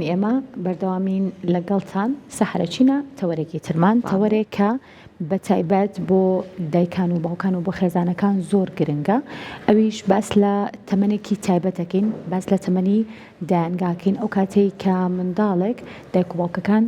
ئێمە بەردەوامین لەگەڵتان سەحرەچینە تەوەرێکی ترمان تەوەرێک کە بە تایبەت بۆ دایکان و باوکان و بۆ خێزانەکان زۆر گرنگە ئەویش باس لە تەمەنێکی تایبەتەکەین باس لە تەمەنی دایەنگاکەین ئەو کاتەی کە منداڵێک دایک و باوکەکان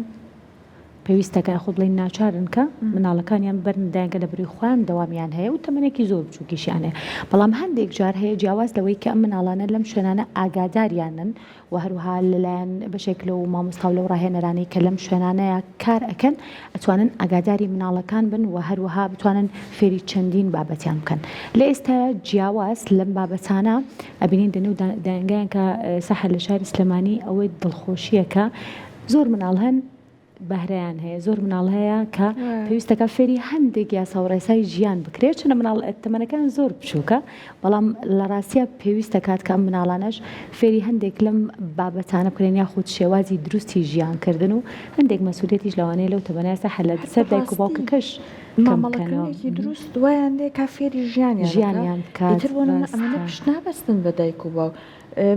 پێویستەکە یاخود بڵێین ناچارن کە مناڵەکانیان ببەرنە دایەنگە لەبری خۆیان دەوامیان هەیە و تەمەنێکی زۆر بچووکیشیان هەیە بەڵام هەندێک جار هەیە جیاواز لەوەی کە ئەم مناڵانە لەم شوێنانە ئاگاداریانن و هەروها لەلایەن بەشێک لەو مامۆستا و لەو ڕاهێنەرانەی کە لەم شوێنانەیە کار ئەکەن ئەتوانن ئاگاداری مناڵەکان بن و هەروەها بتوانن فێری چەندین بابەتیان بکەن لە ئێستایا جیاواز لەم بابەتانە ئەبینین دەنێو دایەنگایان کە سەحەر لە شاری سلێمانی ئەوەی دڵخۆشیە کە زۆر مناڵ هەن بەهرەیان هەیە زۆر مناڵ هەیە کە پێویستەکە فێری هەندێک یاسا و ڕێسای ژیان بکرێت چونە مناڵ تەمەنەکان زۆر بچووکە بەڵام لە ڕاستە پێویستە کات کە ئەم مناڵانەش فێری هەندێک لەم بابەتانە بکرێن یاخود شێوازی دروستی ژیانکردن و هەندێک مەسوولێتیش لەوانەیە لەو تەمەنە سەحەر لە سەر دایک و باوکەکەش مامەڵەکردنێکی دروست وایان لێ کا فێری ژیانیان ژیانیان بکات ئیتر بۆ نمونە ئەمانە پشت نابەستن بە دایک و باوک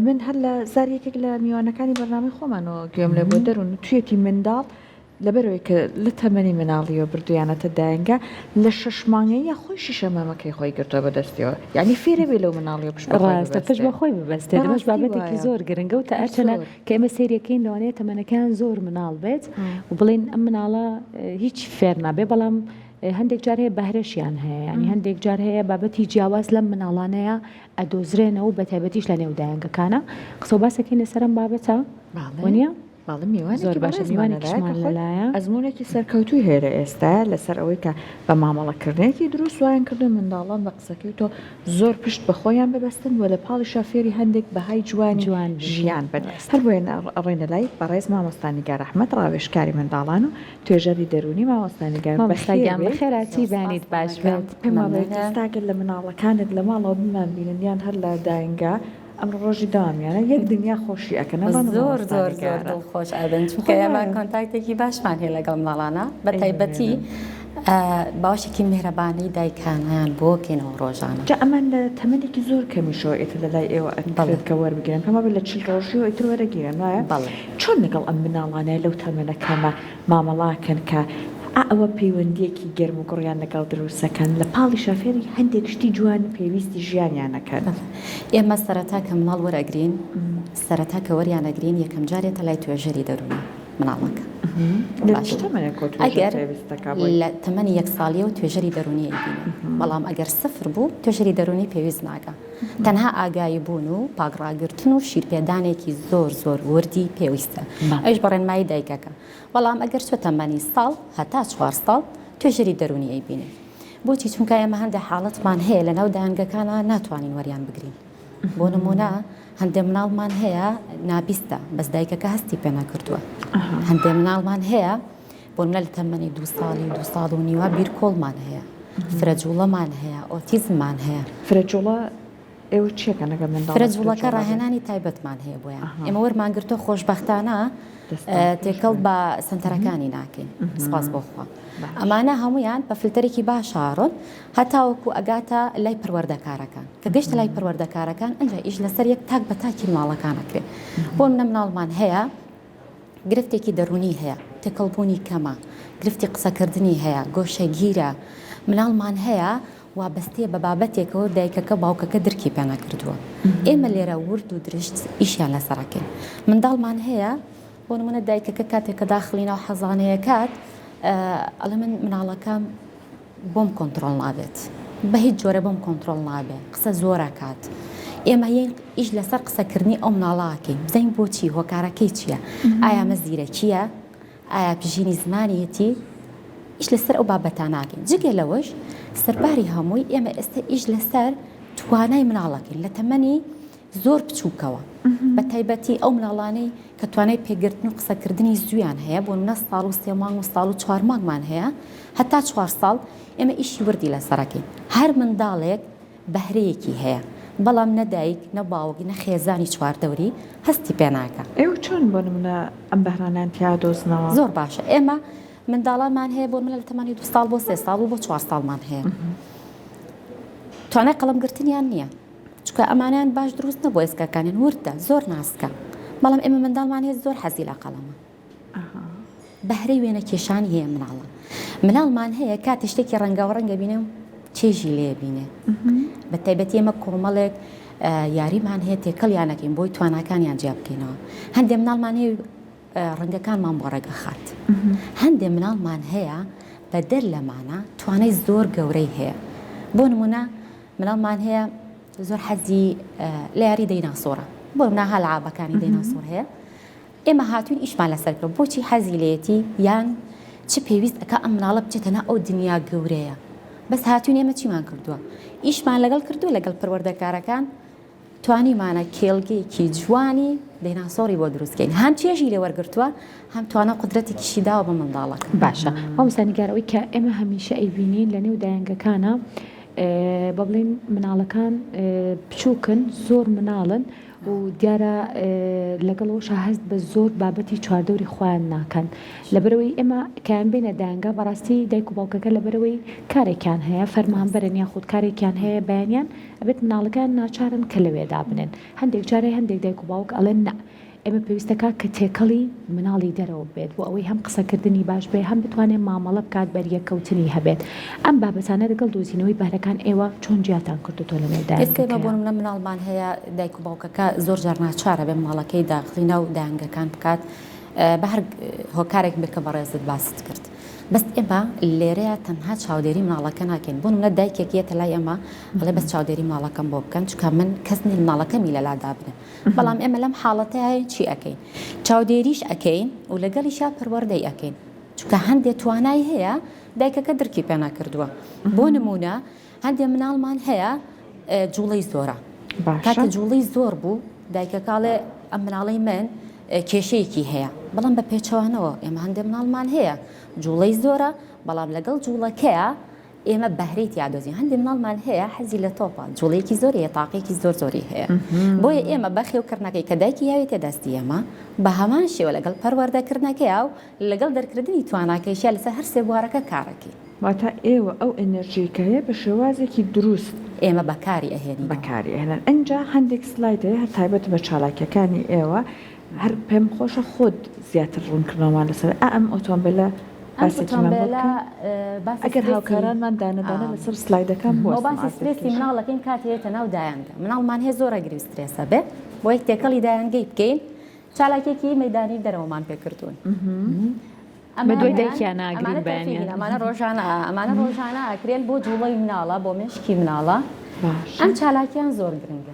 من هەر لە زاری یەکێک لە میوانەکانی بەرنامەی خۆمانەوە گوێم لێ بووە دەروون تویەتی منداڵ لەبەرئەوەی کە لە تەمەنی مناڵیەوە بردویانەتە دایەنگە لە شەش مانگەییا خۆی شیشە مەمەکەی خۆی گرتوە بە دەستیەوە یانی فێرە بێ لەو مناڵیەوە پشت بە خۆی ڕاستە پشت ببەستێ بە خۆی ببەستێت ئەمەش بەڕاستی بابەتێکی وایە زۆر گرنگە و تا هەر هەرچەنە زۆر کە ئێمە سەیرەکەین لەوانەیە تەمەنەکەیان زۆر مناڵ بێت و بڵێین ئەم مناڵە هیچ فێر نابێ بەڵام هەندێک جار هەیە بەهرەشیان هەیە یانی هەندێک جار هەیە بابەتی جیاواز لەم مناڵانەیە ئەدۆزرێنەوە بە تایبەتیش لە نێو دایەنگەکانە قسە و باسەکەین لەسەر ئەم بابەتە بەڵێ وەنیە؟ بەڵێ زۆر میوانێکی باشە بەڕێزمان لەلایە کە میوانێکیشمان خۆی لەلایە. ئەزموونێکی سەرکەوتووی هەیە لە ئێستایا لەسەر ئەوەی کە بە مامەڵەکردنێکی دروست وایان کردووە منداڵان بە قسەکەی تۆ زۆر پشت بە خۆیان ببەستن و لە پاڵیشا فێری هەندێک بەهای جوانی جوان بکەن ژیان بن ڕاستە. هەر بۆیە ئەڕۆینە لای بەڕێز مامۆستا نیگار ئەحمەد ڕاوێژکاری منداڵان و توێژەری دەروونی مامۆستا نیگار مامۆستا بەخێر گیان بێی. بەخێرهاتی زۆر سپاس بەیانیت باش دەکەم. بێت. پێم وابێت مەمنونم. ئێستا گەر لە مناڵەکانت لە ماڵەوە بمانبینن یان هەر لە داینگا ئەمڕۆ ڕۆژی دەوامیانە یەک دنیا خۆشی ئەکەن ئەمان و زۆر مامۆستا زۆر زۆر نیگارە. دڵخۆش ئەبن چونکە خۆی ئێمە وایە. contact ێکی باشمان هەیە لەگەڵ مناڵانە بە ئەی تایبەتی مەمنونم. باوەشێکی مێهرەبانی دایکانیان بۆ کەینەوە ڕۆژانە. جا ئەمان لە تەمەنێکی زۆر کەمیشەوە ئیتر لە لای ئێوە بەڵێ. ئەکرێت کە وەربگیرێن پێم وابێت لە 40 ڕۆژیەوە ئیتر وەرەگیرێن وایە؟ بەڵێ. چۆن لەگەڵ ئەم مناڵانە لەو تەمەنە کەمە مامەڵە ئەکەن کە ئا ئەوە پەیوەندیەکی گەرم و گوڕیان لەگەڵ دروستەکەن لە پاڵیشا فێری هەندێک شتی جوان و پێویستی ژیانیان ئەکەن؟ بەڵێ. ئێمە سەرەتا کە مناڵ وەرئەگرین سەرەتا کە وەریان ئەگرین یەکەم جار یەتە لای توێژەری دەروونی. مناڵەکە ئەگەر لە تەمەنی یەک ساڵیەوە توێژەری دەرونی ئەیبینێ بەڵام ئەگەر سفر بوو توێژەری دەرونی پێویست ناکە تەنها ئاگایی بوون و پاکڕاگرتن و شیرپێدانێکی زۆر زۆر وردی پێویستە ئەویش بە ڕێنمایی دایکەکە بەڵام ئەگەر چۆ تەمەنی ساڵ هەتا چوار ساڵ توێژەری دەرونی ئەیبینێ بۆچی چونکە ئێمە هەندێک حاڵەتمان هەیە لەناو دایەنگەکانە ناتوانین وەریان بگرین بۆ نمونە هەندێ مناڵمان هەیە نابیستە بەس دایکەکە هەستی پێ نەکردووە هەندێ مناڵمان هەیە بۆ منە لە تەمەنی دو ساڵی و دو ساڵ و نیوە بیرکۆڵمان هەیە فرە جوڵەمان هەیە ئۆتیزممان هەیە فرە جوڵە ئێوە چیەکەن لەگەڵ منداڵە فرە جوڵەکە ڕاهێنانی تایبەتمان هەیە بۆیان ئێمە وەرمان گرتووە خۆشبەختانە تێکەڵ بە سەنتەرەکانی ناکەین سپاس بۆ خوا ئەمانە هەمویان بە فلتەرێکی باشارۆن هەتاوەکو ئەگاتە لای پەروەردەکارەکان کە گەشتە لای پەروەردەکارەکان ئەنجا ئیش لەسەر یەک تاک بە تاکی مناڵەکان ئەکرێ بۆ منە مناڵمان هەیە گرفتێکی دەرونی هەیە تێکەڵبوونی کەمە گرفتی قسەکردنی هەیە گۆشەگیرە مناڵمان هەیە وابەستەیە بە بابەتێکەوە دایکەکە باوکەکە درکی پێ نەکردووە ئێمە لێرە ورد و درشت ئیشیان لەسەرەکەین منداڵمان هەیە بۆ نمونە دایکەکە کاتێک کە داخلی ناو حەزانەیەکات ئەڵێ من مناڵەکەم بۆم کۆنتڕۆڵ نابێت بە هیچ جۆرە بۆم کۆنتڕۆڵ نابێ قسە زۆر ئەکات ئێمە یەین ئیش لەسەر قسەکردنی ئەو مناڵاکەین بزانین بۆچی هۆکارەکەی چییە ئایا ئەمە زیرەکییە ئایا پژینی زمانیەتی ئیش لەسەر ئەو بابەتاناکەین جگە لەوەش سەرباری هەمووی ئێمە ئێستا ئیش لەسەر توانای مناڵەکەین لە تەمەنی زۆر بچووکەوە بە تایبەتی ئەو مناڵانەی کە توانای پێگرتن و قسەکردنی زوویان هەیە بۆ نمونە ساڵ و سێ مانگ و ساڵ و چوار مانگمان هەیە هەتا چوار ساڵ ئێمە ئیشی وردی لەسەرەکەین هەر منداڵێک بەهرەیەکی هەیە بەڵام نە دایک نە باوک نە خێزانی چواردەوری هەستی پێ ناکا. ئێوە چۆن بۆ نمونە ئەم بەهرانەیان تیا دۆزنەوە؟ زۆر باشە ئێمە منداڵانمان هەیە بۆ نمونە لە تەمەنی دوو ساڵ بۆ سێ ساڵ و بۆ چوار ساڵمان هەیە توانای قەڵەم گرتنیان نییە چونکە ئەمانیان باش دروست نەبووە ئێسکەکانیان وردە زۆر ناسکە. بەڵام ئێمە منداڵمان هەیە زۆر حەزی لە قەڵەمە. بەهرەی وێنە کێشانی هەیە مناڵە. مناڵمان هەیە کاتێ شتێکی ڕەنگاو ڕەنگە بینێ و چێژی لێ بینێ. بە تایبەتی ئێمە کۆمەڵێک یاریمان هەیە تێکەڵیانەکەین بۆی تواناکانیان جیا بکەینەوە. هەندێ مناڵمان هەیە ڕەنگەکانمان بۆ ڕێک ئەخات. هەندێ مناڵمان هەیە بەدەر لەمانە توانای زۆر گەورەی هەیە. بۆ نمونە مناڵمان هەیە زۆر حەزی لە یاری دەیناسۆڕە. بۆ نمونە ها لەعابەکانی دەیناسۆر هەیە. ئێمە هاتوین ئیشمان لەسەر کردوە بۆچی حەزی لێیەتی یان چ پێویست ئەکا ئەم مناڵە بچێتە ناو ئەو دنیا گەورەیە بەس هاتوین ئێمە چیمان کردووە ئیشمان لەگەڵ کردووە لەگەڵ پەروەردەکارەکان توانیمانە کێڵگەیەکی جوانی دەیناسۆڕی بۆ دروست کەین هەم چێژی لێ وەرگرتووە هەم توانا و قودرەتێکیشی داوە بە منداڵەکە. باشە مامۆستا نیگار ئەوەی کە ئێمە هەمیشە ئەیبینین لە نێو دایەنگەکانا با بڵێین مناڵەکان بچووکن زۆر مناڵن و دیارە لەگەڵ ئەوەشا هەست بە زۆر بابەتی چواردەوری خۆیان ناکەن لەبەرئەوەی ئێمە کەیان بێنە دایەنگا بەڕاستی دایک و باوکەکە لەبەرئەوەی کارێکیان هەیە فەرمانبەرن یاخود کارێکیان هەیە بەیانیان ئەبێت مناڵەکەیان ناچارن کە لەوێ دابنێن هەندێک جار هەیە هەندێک دایک و باوک ئەڵێن نا ئێمە پێویستەکا کە تێکەڵی مناڵی دەرەوە بێت بۆ ئەوەی هەم قسەکردنی باش بێ هەم بتوانێ مامەڵە بکات بەریەککەوتنی هەبێت ئەم بابەتانە لەگەڵ دۆزینەوەی بەهرەکان ئێوە چۆن جیاتان کردۆتەوە لە نێو ئێستا ئێمە بۆ دایەنگەکەیان؟ نمونە مناڵمان هەیە دایک و باوکەکە زۆر جار ناچارە بێ مناڵەکەی داخڵی ناو دایەنگەکان بکات بە هەر هۆکارێک بێت کە بەڕێزت باست کرد بەس ئێمە لێرەیە تەنها چاودێری مناڵەکە ناکەین بۆ نمونە دایکێک یەتە لای ئێمە ئەڵێ بەس چاودێری مناڵەکەم بۆ بکەن چونکە من کەس نیە مناڵەکەمی لەلا دابنێ بەڵام ئێمە لەم حاڵەتەیە چی ئەکەین چاودێریش ئەکەین و لەگەڵیشا پەروەردەی ئەکەین چونکە هەندێ توانای هەیە دایکەکە درکی پێ نەکردووە بۆ نمونە هەندێ مناڵمان هەیە جوڵەی زۆرە کاتە جوڵەی زۆر بوو دایکەکەڵێ ئەم مناڵەی من کێشەیەکی هەیە بەڵام بە پێچەوانەوە ئێمە هەندێ مناڵمان هەیە جوڵەی زۆرە بەڵام لەگەڵ جوڵەکەیە ئێمە بەهرەی تیا دۆزین هەندێ مناڵمان هەیە حەزی لە تۆپە جوڵەیەکی زۆری هەیە تاقێکی زۆر زۆری هەیە بۆیە ئێمە بەخێوکردنەکەی کە دایکی یاوێتە دەستی ئێمە بە هەمان شێوە لەگەڵ پەروەردەکردنەکەیا و لەگەڵ دەرکردنی تواناکەیشیا لەسەر هەر سێ بوارەکە کارەکەین. واتە ئێوە ئەو ئێنێرژیەی کە هەیە بە شێوازێکی دروست. ئێمە بەکاری ئەهێنینەوە. بەکاری ئەهێنن. ئینجا هەندێک سلاید هەیە هەر تایبەت بە چالاکیەکانی ئێوە هەر پێم خۆشە خۆت زیاتر ڕوونکردنەوەمان لەسەر ئا ئەم ئۆتۆمبێلە ئەم باسێکیمان بۆ ئۆتۆمبێلە بکە باسی ئەگەر سترێسی هاوکارانمان دانە دانە لەسەر سلایدەکان ئەو بوەستن باسی ئازیز سترێسی کێشە. مناڵەکەین کاتێ یەتە ناو دایەنگە مناڵمان هەیە زۆر ئەگری و سترێسە بێ بۆیە تێکەڵی دایەنگەی بکەین چالاکیەکی مەیدانی دەرەوەمان پێ کردوون. بە دوای دایکیان ناگرین ئەمانە بەیانیان. تەرفیهین ئەمانە ڕۆژانە ئەمانە ڕۆژانە ئەکرێن بۆ جوڵەی مناڵە بۆ مێشکی مناڵە باشە. ئەم چالاکیان زۆر گرنگە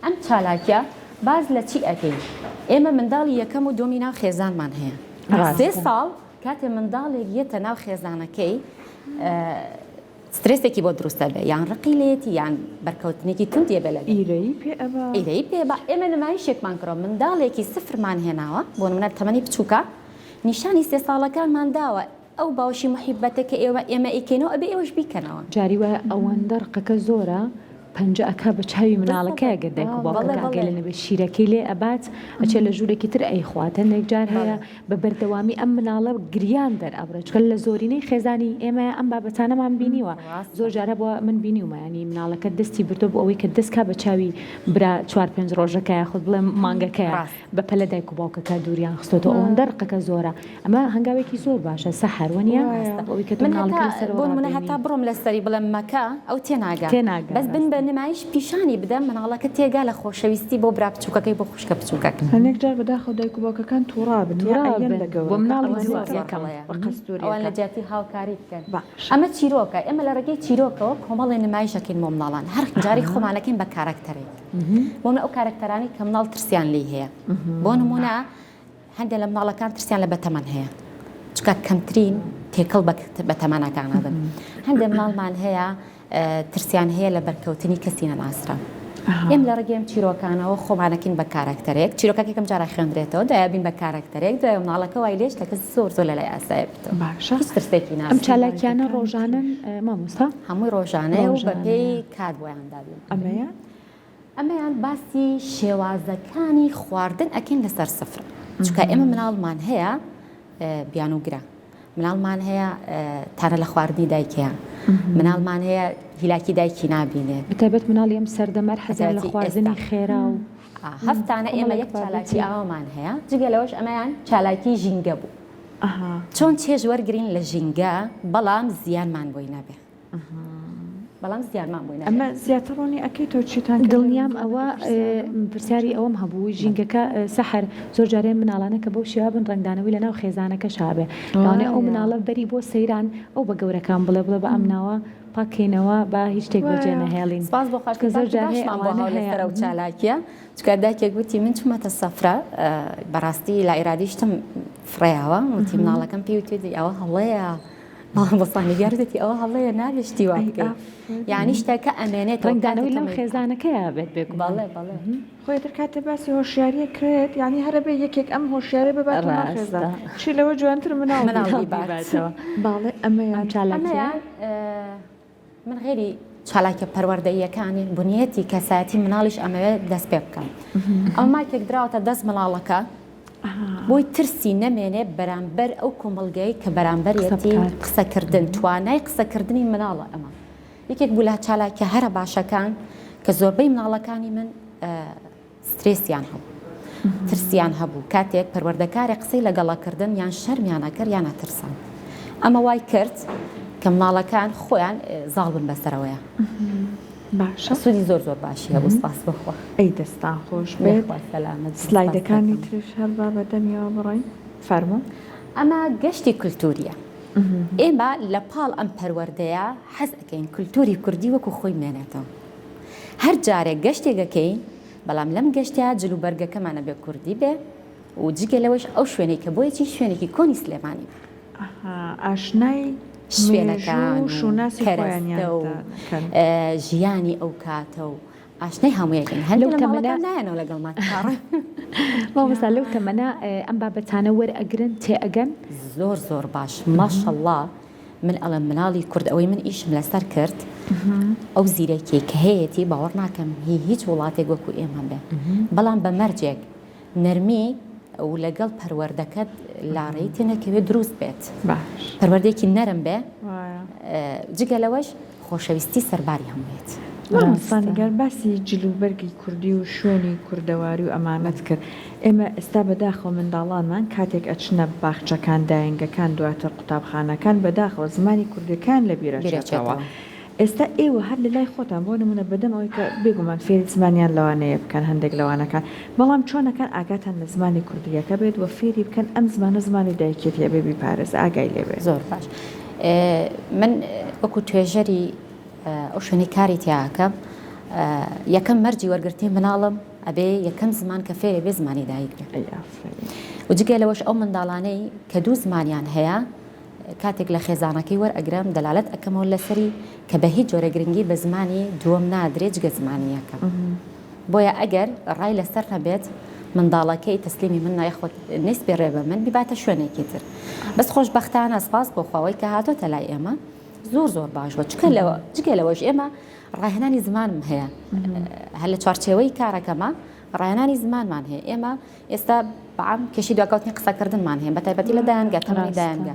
ئەم چالاکیە باس لە چی ئەکەین ئێمە منداڵی یەکەم و دووەمی ناو خێزانمان هەیە سێ ڕاستە. ساڵ کاتێ منداڵێک یەتە ناو خێزانەکەی سترێسێکی بۆ دروست ئەبێ یان ڕقی لێیەتی یان بەرکەوتنێکی توندی ئەبێ لەگەڵ. ئیرەیی پێ ئەبا. ئیرەیی پێ ئەبا ئێمە نمایشێکمان کردوە منداڵێکی سفرمان هێناوە بۆ نمونە تەمەنی بچوکە نیشانی سێ ساڵەکانمان داوە ئەو باوشی موحیبەتە کە ئێوە ئێمە ئەیکەینەوە ئەبێ ئێوەش بیکەنەوە. جاری وایە ئەوەندە ڕقەکە زۆرە پەنجە ئەکا بە چاوی مناڵەکەی بالضبط گەر دایک و بەڵێ باوکەکە ئاگای بەڵێ. لێ نەبێ شیرەکەی لێ ئەبات ئەچێ لە ژوورێکی تر ئەیخوات هەندێک جار هەیە بەڵێ. بە بەردەوامی ئەم مناڵە گریان دەرئەبڕێت چونکە لە زۆرینەی خێزانی ئێمە ئەم بابەتانەمان بینیوە ڕاستە. زۆر جار هەبووە من بینیومە یانی مناڵەکە دەستی بردووە بۆ ئەوەی کە دەست کا بە چاوی برا چوار پێنج ڕۆژەکە یاخود بڵێم مانگەکەیە ڕاستە. بە پەلە دایک و باوکەکە دووریان خستۆتەوە ئەوەندە ڕقەکە زۆرە ئەمە هەنگاوێکی زۆر باشە سەحەر وەنیە ڕاستە بۆ ئەوەی کە تۆ من مناڵەکە هەتا لەسەرەوە بۆ نمونە هەتا ڕابێنی. بڕۆم لەسەری بڵێم مەکە ئەو تێناگا تێناگا بەس بن بە ڕاستە. نمایش پیشانی بدە مناڵەکە تێگا لە خۆشەویستی بۆ برا بچوکەکەی بۆ خوشکە بچوکەکەی. هەنێک جار بەداخەوە دایک و باوکەکان توڕابن یا ئەیەن توڕابن لە بۆ گەورەکە مناڵی ئەوانەی دووە کە یەکەم. هەڵەیە بە قەستوریەکە. ئەوان لە جیاتی هاوکاری بکەن. باشە. ئەمە چیرۆکە ئێمە لە ڕێگەی چیرۆکەوە کۆمەڵێ نمایش ئەکەین بۆ مناڵان هەر جارێک خۆمان ئەکەین بە کارەکتەرێک بۆ نمونە ئەو کارەکتەرانەی کە مناڵ ترسیان لێی هەیە بۆ نمونە هەندێک لە مناڵەکان ترسیان لە بەتەمەن هەیە چونکە کەمترین تێکەڵ بە تەمەنەکان ئەبن هەندێک مناڵمان هەیە ترسیان هەیە لە بەرکەوتنی کەسی نەناسرا ئێم لە ڕێگەی ئەم چیرۆکانەوە خۆمانەکەین بە کارەکتەرێک چیرۆکەکە یەکەم جارە خوێندرێتەوە دوای بین بە کارەکتەرێک دوای مناڵەکە وای لێش دەکە زۆر زۆر لە لای ئاسایی بێتەوە باشە هیچ ترسێکی ئەم ناسێ چالاکیانە ڕۆژانەن مامۆستا؟ هەمووی ڕۆژانەیە و بەپێی ڕۆژانەیە. کات بۆیان دابین ئەمەیان؟ ئەمەیان باسی شێوازەکانی خواردن ئەکەین لەسەر سفرە چونکە ئێمە مناڵمان هەیە بیانوگرە مناڵمان هەیە تانە لە خواردنی دایکەیە مناڵمان هەیە هیلاکی دایکی نابینێت بەتایبەت مناڵی ئەم سەردەمە حەزیان لە بەتایبەتی خواردنی ئێستا خێرا و. هەفتانە ئێمە یەک چالاکی ئاوامان هەیە جگە لەوەش ئەمەیان چالاکی ژینگە بوو چۆن چێژ وەرگین لە ژینگە بەڵام زیانمان بۆی نەبێ بەڵام زیانمان بۆی نەبێ. ئەمە زیاتر ڕوونی ئەکەیتەوە چیتان کرد؟ دڵنیام ئەوە پرسیاری ئەوەم هەبوو ژینگەکە سەحەر زۆر جارێ مناڵانە کە بەو شێوە بن ڕەنگدانەوەی لەناو خێزانەکەشا بێ لەوانەیە ئەو مناڵە بەری بۆ سەیران ئەو بە گەورەکان بڵێ بڵێ بە ئەم ناوە پاککەینەوە با هیچ شتێک بەجێ نەهێڵین سپاس بۆ خوا چونکە زۆر جار هەیە باشمان بۆ ئەوانە هاو هەیە لەسەر ئەو چالاکیە چونکە دایکێک وتی من چوومەتە سەفرە بەڕاستی لا ئیرادی شتم فڕێیاوە وتی مناڵەکەم پێی وتوێتی ئەوە هەڵەیە بەڵام بە نیگار وتی ئەوە هەڵەیە نابێ شتی وا بکەی یعنی شتەکە ئەمێنێتەوە ڕەنگدانەوەی لەم خێزانەکەیا بێت بێگومان بەڵێ بەڵێ. خۆی تر کاتێ باسی هۆشیاریە کرێت یانی هەرە بێ یەکێک ئەم هۆشیاریە بباتەوە ناو خێزان ڕاستە. چی لەوە جوانتر مناڵ مناڵ بیبات. بیباتەوە. باڵێ ئەم ئەمەیان. چالاکیە. ئەمەیان من غەیری چالاکیە پەروەردەییەکانی بنیەتی کەسایەتی مناڵیش ئەمەوێت دەست پێ بکەم. ئەمە مایکێک دراوەتە دەست مناڵەکە بۆی ترسی نەمێنێ بەرامبەر ئەو کۆمەڵگەی کە بەرامبەریەتی قسەکردن توانای قسەکردنی مناڵە ئەمە یەکێک بوو لە چالاکیە هەرە باشەکان کە زۆربەی مناڵەکانی من سترێسیان هەبوو ترسیان هەبوو کاتێک پەروەردەکارێک قسەی لەگەڵەکردن یان شەرمیان ئەکرد یان ئەترسان ئەمە وای کرد کە مناڵەکان خۆیان زاڵ بن بەسەرەوەیە باشە سوودی زۆر زۆر باشی هەبوو سپاس بەخوا ئەی دەستان خۆش بێت سەلامەت سلایدەکانی ترش هەر با بەدەمیەوە بڕۆین فەرموو ئەمە گەشتی کولتوریە ئێمە لە پاڵ ئەم پەروەردەیە حەز ئەکەین کولتوری کوردی وەکو خۆی بمێنێتەوە. هەر جارێک گەشتێک ئەکەین، بەڵام لەم گەشتە جل و بەرگەکەمان ئەبێ کوردی بێ و جگە لەوەش ئەو شوێنەی کە بۆی ئەچین شوێنێکی کۆنی سلێمانی بێ. ئەها ئاشنای شوێنەکان مێژوو و و شوناسی خۆیانیان کەرەستە و دەکەن. ژیانی ئەو کاتە و ئاشنای هەموویەکەین. هەندێک لەو لە تەمەنە ماڵەکان نایەنەوە لەگەڵمان کاڕ. مامۆستا لەو تەمەنە ئەم بابەتانە وەرئەگرن تێئەگەن؟ زۆر زۆر باش ماشەڵا من ئەڵێم مناڵی کورد ئەوەی من ئیشم لەسەر کرد ئەو زیرەکیەی کە هەیەتی باوەڕ ناکەم هی هیچ وڵاتێک وەکو ئێمە بێ بەڵام بە مەرجێک نەرمی و لەگەڵ پەروەردەکەت لاڕێی تێنەکەوێت دروست بێت پەروەردەیەکی نەرم بێ جگە لەوەش خۆشەویستی سەرباری هەموویەت. مامۆستا نیگار باسی جل و بەرگی کوردی و شوێنی کوردەواری و ئەمانەت کرد ئێمە ئێستا بەداخەوە منداڵانمان کاتێک ئەچنە باخچەکان دایەنگەکان دواتر قوتابخانەکان بەداخەوە زمانی کوردیەکەیان لەبیر ئەچێتەوە ئێستا ئێوە هەر لەلای خۆتان بۆ نمونە بەدەم ئەوەی کە بێگومان فێری زمانیان لەوانەیە بکەن هەندێک لەوانەکان بەڵام چۆنەکەن ئاگاتان لە زمانی کوردیەکە بێت و فێری بکەن ئەم زمانە زمانی دایکیەتی ئەبێ بیپارێزێ ئاگای لێ بێ. زۆر باش من وەکو توێژەری ئەو شوێنەی کاری تیا ئەکەم یەکەم مەرجی وەرگرتنی مناڵم ئەبێ یەکەم زمان کە فێرێ بێ زمانی دایک بێ و جگە لەوەش ئەو منداڵانەی کە دوو زمانیان هەیە کاتێک لە خێزانەکەی وەرئەگرم دەلالەت ئەکەمەوە لەسەری کە بە هیچ جۆرە گرنگی بە زمانی دووەم نادرێ جگە زمانی یەکەم بۆیە ئەگەر ڕای لەسەر نەبێت منداڵەکەی تەسلیمی من نایخۆت نەیسپێرێ بە من بیباتە شوێنێکی تر بەس خۆشبەختانە سپاس بۆ خواوەی کە هاتۆتە لای ئێمە زۆر زۆر باش بووە چکە لەوە جگە لەوەش ئێمە ڕاهێنانی زمانم هەیە هەر لە چوارچێوەی کارەکەمە ڕاهێنانی زمانمان هەیە ئێمە ئێستا بەعام کێشی دواکەوتنی قسەکردنمان هەیە بە تایبەتی لە دایانگە تەمەنی دایانگە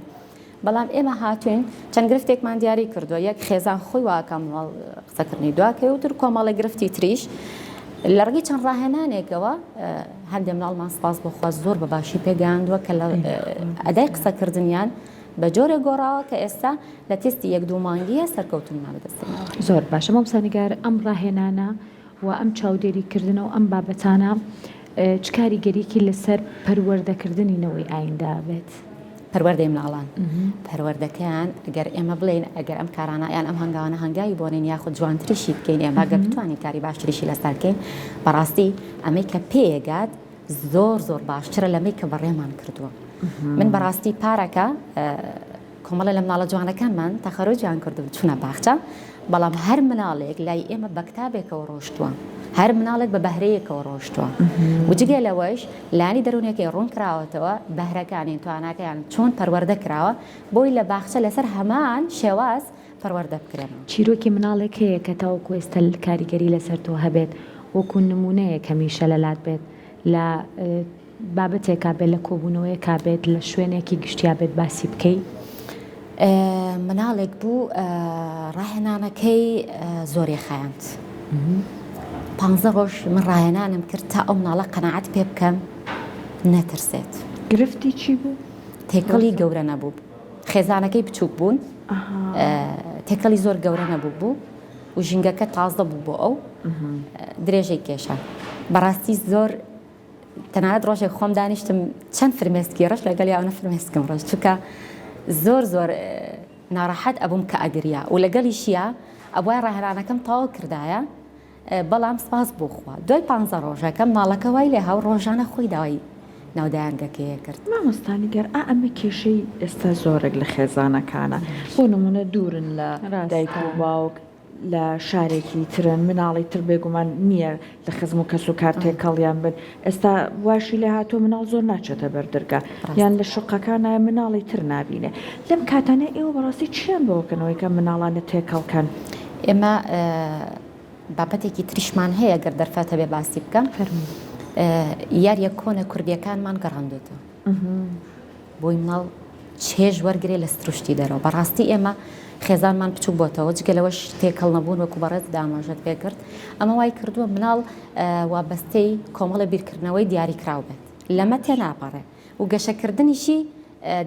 بەڵام ئێمە هاتوین چەند گرفتێکمان دیاری کردووە یەک خێزان خۆی واکە ماڵ قسەکردنی دواکەی و تر کۆمەڵی گرفتی تریش لە ڕێگەی چەند ڕاهێنانێکەوە هەندێک مناڵمان سپاس بۆ خوا زۆر بە باشی پێگەیاندووە کە لە ئەدای قسەکردنیان بە جۆرێک گۆڕاوە کە ئێستا لە تێستی یەک دوو مانگییە سەرکەوتوونمان بەدەست هێناوە. زۆر باشە مامۆستا نیگار ئەم ڕاهێنانە و ئەم چاودێری کردنە و ئەم بابەتانە چ کاریگەریەکی لەسەر پەروەردەکردنی نەوەی ئایندە ئەبێت؟ پەروەردەی مناڵان پەروەردەکەیان گەر ئێمە بڵێین ئەگەر ئەم کارانە یان ئەم هەنگاوانە هەنگاوی بۆ نێین یاخود جوانتریشی بکەین ئێمە گەر بتوانین کاری باشتریشی لەسەر بکەین بەڕاستی ئەمەی کە پێیەگات زۆر زۆر باشترە لەمەی کە بەڕێمان کردووە من بەڕاستی پارەکە کۆمەڵە لە مناڵە جوانەکانمان تەخەرۆجیان کردو چونە باخچە بەڵام هەر مناڵێک لای ئێمە بە کتابێکەوە ڕۆشتووە هەر مناڵێک بە بەهرەیەکەوە ڕۆشتووە و جگە لەوەش لانی دەروونەکەی ڕوون کراوەتەوە بەهرەکانی تواناکەیان چۆن پەروەردە کراوە بۆی لە باخچە لەسەر هەمان شێواز پەروەردە بکرێنەوە. چیرۆکی مناڵێک هەیە کە تاوەکو ئێستا کاریگەری لەسەر تۆ هەبێت وەکو نموونەیەک هەمیشە لەلات بێت لە بابەتێکا بێت لە کۆبوونەوەیەکا بێت لە شوێنێکی گشتیا بێت باسی بکەی؟ مناڵێک بوو ڕاهێنانەکەی زۆری خایاند. پ ڕۆژ من ڕایەنانم کرد تا ئەو مناڵە قەنەعەت پێ بکەم نەترسێت. گرفتی چی بوو؟ تێکەڵی گەورە نەبوو خێزانەکەی بچووک بوون تێکەڵی زۆر گەورە نەبوو بوو و ژینگەکە تازە بوو بۆ ئەو درێژەی کێشا بەڕاستی زۆر تەنانەت ڕۆژێک خۆم دانیشتم چەند فرمێسکی ڕەش لەگەڵ یاونە فرمێسکم ڕەش چونکە زۆر زۆر ناڕەحەت ئەبووم کە ئەگریا و لەگەڵیشیا ئەبوای ڕاهێنانەکەم تەواو کردایە بەڵام سپاس بۆ خوا دوای پ ڕۆژەکە مناڵەکە وای لێ هاو ڕۆژانە خۆی داوای ناودایانگەکەیە کرد. مامۆستا نیگار ئا ئەمە کێشەی ئێستا زۆرێک لە خێزانەکانە بۆ نمونە دوورن لە دایک و باوک لە شارێکی ترن مناڵی تر بێگومان نییە لە خزم و کەس و کار تێکەڵیان بن ئێستا واشی لێ هاتووە مناڵ زۆر ناچێتە بەر دەرگا یان لە شوقەکانە مناڵی تر نابینێ لەم کاتانە ئێوە بەڕاستی چیان بۆکەنەوەی کە مناڵانە تێکەڵکەن؟ ئێمە بابەتێکی تریشمان هەیە گەر دەرفەت هەبێ باسی بکەم یاریە کۆنە کوردیەکانمان گەڕاندۆتەوە بۆی مناڵ چێژ وەرگێ لە سروشتی دەرەوە بەڕاستی ئێمە خێزانمان بچوک بۆتەوە جگە لەوەش تێکەڵ نەبوون وەکو بەڕێز داماژەت پێکرد ئەمە وای کردووە مناڵ وابەستەی کۆمەڵە بیرکردنەوەی دیاریکراو بێت لەمە تێناپەڕێ و گەشەکردنیشی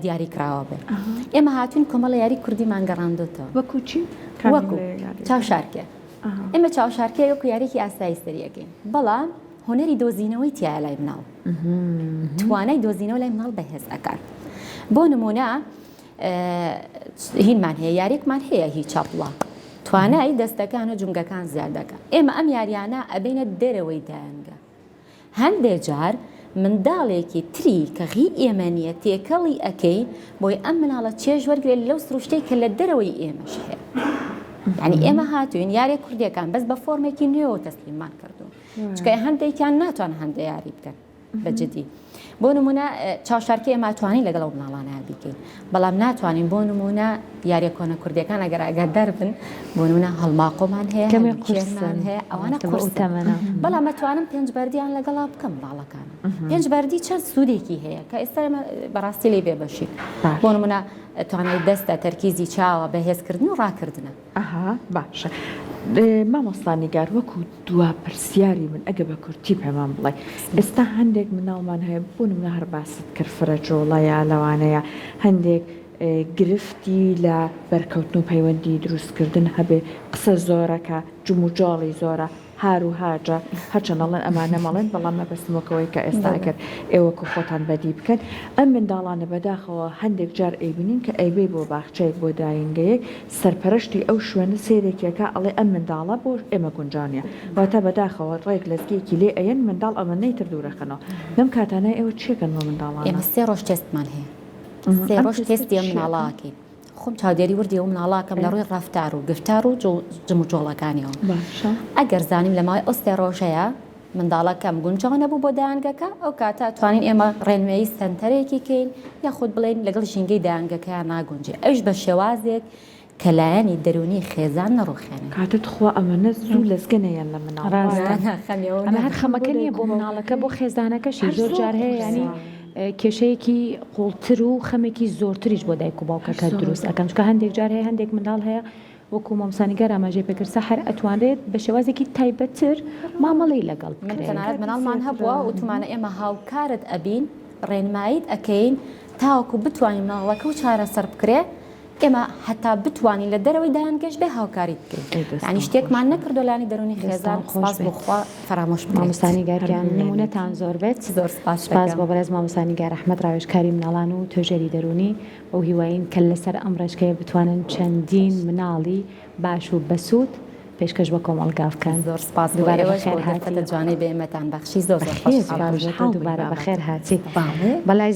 دیاری کراوە بێت ئێمە هاتوین کۆمەڵە یاری کوردیمان گەڕاندوتەوە وەکو چی؟ وەکو چاوشارکێ ئێمە چاوشارکێ وەکو یاریکی ئاسایی سەریەکەین بەڵام هونەری دۆزینەوەی تایە لای مناڵ توانای دۆزینەوە لای مناڵ بەهێز ئەکات بۆ نمونە هینمان هەیە یاریێکمان هەیە هی چاپڵە توانای دەستەکان و جومگەکان زیاد دەکات ئێمە ئەم یاریانە ئەبینە دەرەوەی دایەنگە هەندێ جار منداڵێکی تری کە هی ئێمە نییە تێکەڵی ئەکەین بۆی ئەم مناڵە چێژ وەرگێت لەو سروشتەی کە لە دەرەوەی ئێمەش هەیە یعنی ئێمە هاتوین یارێ کوردیەکان بەس بە فۆرمێکی نوێەوە تەسلیممان کردوون چکە هەندێکیان ناتوان هەندە یاری بکەن بە جدی بۆ نمونە چاوشارکە ئێمە توانین لەگەڵ ئەو مناڵانە بیکەین بەڵام ناتوانین بۆ نمونە یاریە کۆنە کوردیەکان ئەگەر ئاگادار بن بۆ نمونە هەڵماقۆمان هەیە کەمێ قورسمان هەیە ئەوانە قورسەمەنە بەڵام ئەتوانم پێنج بەردیان لەگەڵا بکەم مناڵەکان پێنج بەردی چەند سوودێکی هەیە کە ئێستا ئێمە بەڕاستی لێ بێبەشین بۆ نمونە توانای دەستە تەرکیزی چاوە بەهێزکردن و ڕاکردنە. ئەها باشە مامۆستا نیگار وەکو دوا پرسیاری من ئەگە بە کورتی پێمان بڵێ ئێستا هەندێک مناڵمان هەیە بۆ نمونە هەر باست کرد فرە جوڵەیە لەوانەیە هەندێک گرفتی لە بەرکەوتن و پەیوەندی دروستکردن هەبێ قسە زۆرەکە جموجۆڵی زۆرە هار و هاجە، هەرچەند ئەڵێن ئەمانە مەڵێن، بەڵام مەبەستم وەک ئەوەی کە ئێستا ئەگەر ئێوە کە خۆتان بەدی بکەن، ئەم منداڵانە بەداخەوە هەندێک جار ئەیبینین کە ئەیبەی بۆ باخچەیەک بۆ داینگەیەک، سەرپەرشتی ئەو شوێنە سەیرێکی ئەکا ئەڵێ ئەم منداڵە بۆ ئێمە گونجاو نیە، واتە بەداخەوە ڕێک لەزگەیەکی لێ ئەیەن منداڵ ئەمەنەی تر دوورەخەنەوە. لەم کاتانە ئێوە چیەکەن بۆ منداڵانە؟ ئێمە سێ ڕۆژ تێستمان هەیە، سێ ڕۆژ تێستی ئەم مناڵە ئەکەین. خۆم چاودێری وردی ئەو مناڵاکەم لە ڕووی ڕەفتار و گفتار و جموجۆڵەکانیەوە ئەگەر زانیم لە ماوەی ئەو سێ ڕۆژەیە منداڵەکەم گونجاو نەبوو بۆ دایانگەکە ئەو کاتە توانین ئێمە ڕێنمایی سەنتەرێکی کەین یاخود بڵێین لەگەڵ ژینگەی دایانگەکەیان ناگونجێ ئەویش بە شێوازێک کە لایەنی دەروونی خێزان نەڕوخێنێ. کاتە تخوا ئەمەنە زوو لەزگە نەیەن لە مناڵ. ڕاستە ئەمە هەر خەمەکە نیە بۆ مناڵەکە بۆ خێزانەکەشی زۆر جار هەیە یانی کێشەیەکی قوڵتر و خەمێکی زۆرتریش بۆ دایک و باوکەکە دروست ئەکەن چونکە هەندێک جار هەیە هەندێک منداڵ هەیە وەکو مامۆستا نیگار ئاماژەی پێکرد سەحەر ئەتوانرێت بە شێوازێکی تایبەتتر مامەڵەی لەگەڵ من بکرێت. تەنانەت مناڵمان هەبووە وتومانە ئێمە هاوکارت ئەبین ڕێنماییت ئەکەین تاوەکو بتوانین مناڵەکە و چارەسەر بکرێ ئێمە هەتا بتوانین لە دەرەوەی دایانگەش بێ هاوکاریت بکەین ئەی دەستان یانی شتێکمان خۆش بێت. نەکردووە لانی دەروونی خێزان دەستان خۆش سپاس بۆ بێت. خوا فەرامۆش بکرێت. مامۆستا نیگار هەر گیان بمێنیت. نموونەتان زۆر بێت. زۆر سپاس سپاس دەکەم. بۆ بەڕێز مامۆستا نیگار ئەحمەد ڕاوێژکاری مناڵان و توێژەری دەروونی بەو هیوایەین کە لەسەر ئەم ڕێچکەیە بتوانن چەندین مناڵی باش و بەسوود پێشکەش بە کۆمەڵگا بکەن. زۆر سپاس بۆ دووبارە ئێوەش بەخێر بۆ هاتی. دەرفەتە جوانەی بە ئێمەتان بەخشی زۆر زۆر بەخێر خۆشحاڵم. بێی. خۆشحاڵ بووین دووبارە بابەت. بەخێر هاتی. بەڵێ. بەلای.